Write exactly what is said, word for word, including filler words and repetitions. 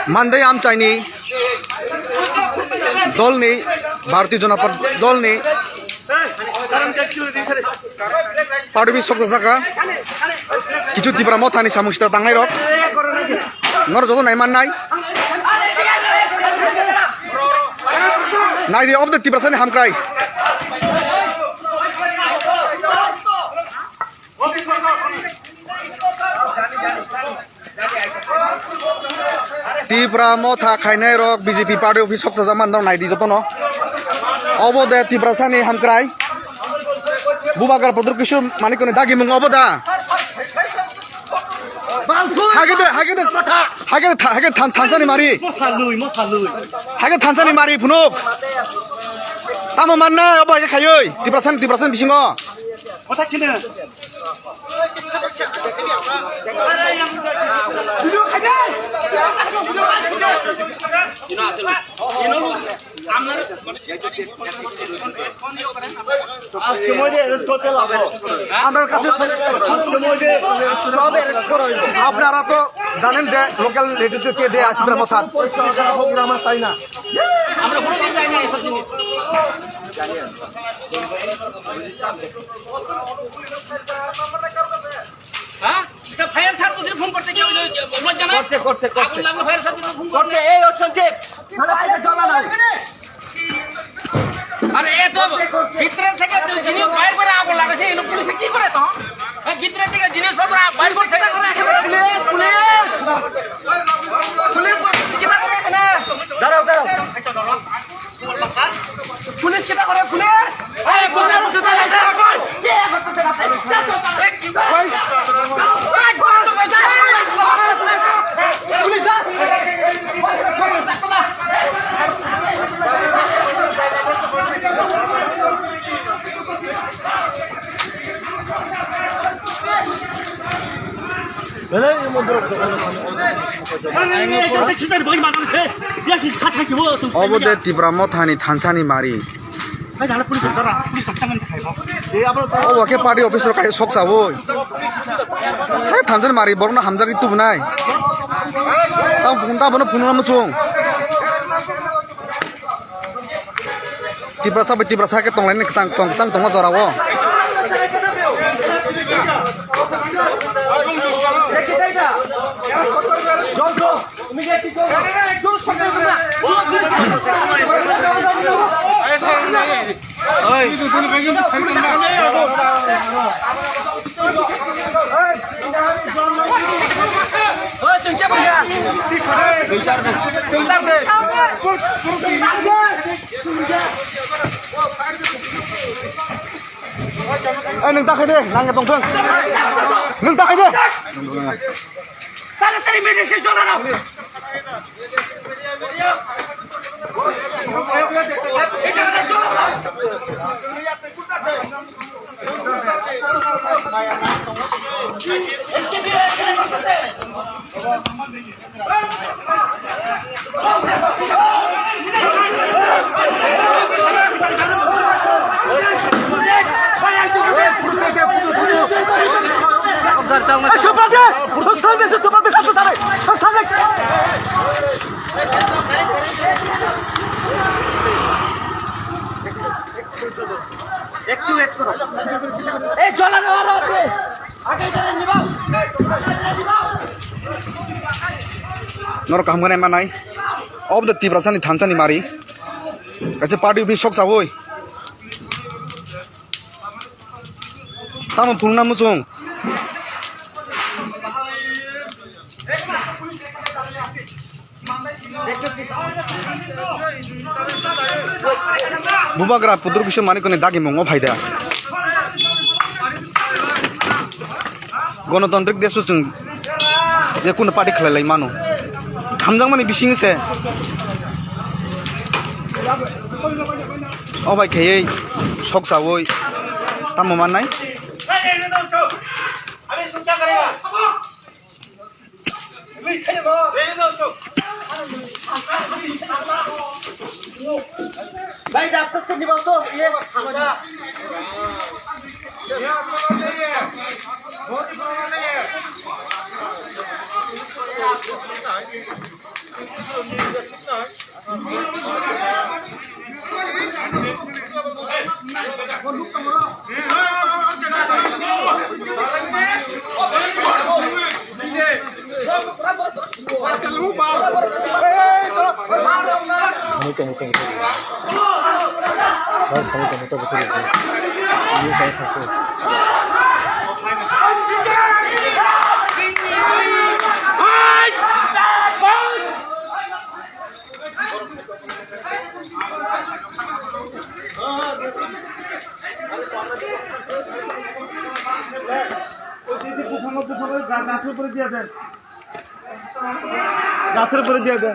Mandai amchaini dolni, Bharatiya Janata Party dolni party office sokjak saka. Kichu Tipra Mothani samung sita tangnai rok. Nor joto nai mannai. Nai di, obo de Tiprasani hamkrai. Tipra Motha khainai rok B J P party office sokjak man dong, nai di joto no. Obo de Tiprasani hamkrai. Bubagra Pradyut Kishore Manikni dagimung obo da. Hage de, hage de, hage de, tha-, hage than-, thansani mari. Mosalui, mosalui. Hage thansani mari phunuk. Tamo manna obo hage khayoi. Tiprasani, Tiprasani bisingo. Motha khina. আজকে মধ্যে অ্যারেস্ট করতে লাগবো। আপনার কাছে আজকে মধ্যে সব অ্যারেস্ট করা হইব। আপনারা তো জানেন যে লোকাল নেতৃত্ব কে দেয় আজকে মথাত। আমরা কোনো দিন চাই না এসব জিনিস। হ্যাঁ? এটা ফায়ার সার্ভিসে ফোন করতে কেউ লজ্জা নাই? করছে, করছে, করছে। আগুন লাগলে ফায়ার সার্ভিসে ফোন করতে। করছে, এই ও সঞ্জীব। আরে এ তো ভিতরে থেকে তো জিনিস বাইর করে আগুন লাগাইছে, এই লোক পুলিশে কি করে তো? এই ভিতরে থেকে জিনিসপত্র বাইর করছে। Police, police! পুলিশ কিটা করে এখানে? দাঁড়াও, দাঁড়াও। পুলিশ কিটা করে, পুলিশ? এই, কোথায় পুলিশ? এই, কই? এই, police, sir. Obo de Tipra Mothani thansani mari. Obo khe party office rok kai sok chawi. Hai thansani mari borokno hamjagwi tubunai. Tamo phunukna muchung. Tiprasa bai Tiprasa khe tonglaini kwchang tong, kwchang tongma jorao. Ai, nwng ta khai de, nang tong thung. Nwng ta khai de. Taratari medical cholo na. একটু ওয়েট করো। এই জলানো আর আছে। Norok kaham khe nai manai. Obo de Tiprasani thansani mari. Kaisa party office sok chawi. Tamo phunukna muchung. Bubagra Pradyut Kishore Manikni dagimung o phaida. Gonotantrik desh o chwng je kunu party khlai lai mano. Hamjakmani bising se o bai khaiwi sok chawi tamo mannai. ভাই, আস্তে আস্তে নিবাও তো, ইয়ে, থামো না। ওই দিদি, বুফানো, বুফানো, গা-, গাছের উপরে দিয়ে দেন। গাছের উপরে দিয়ে দেন।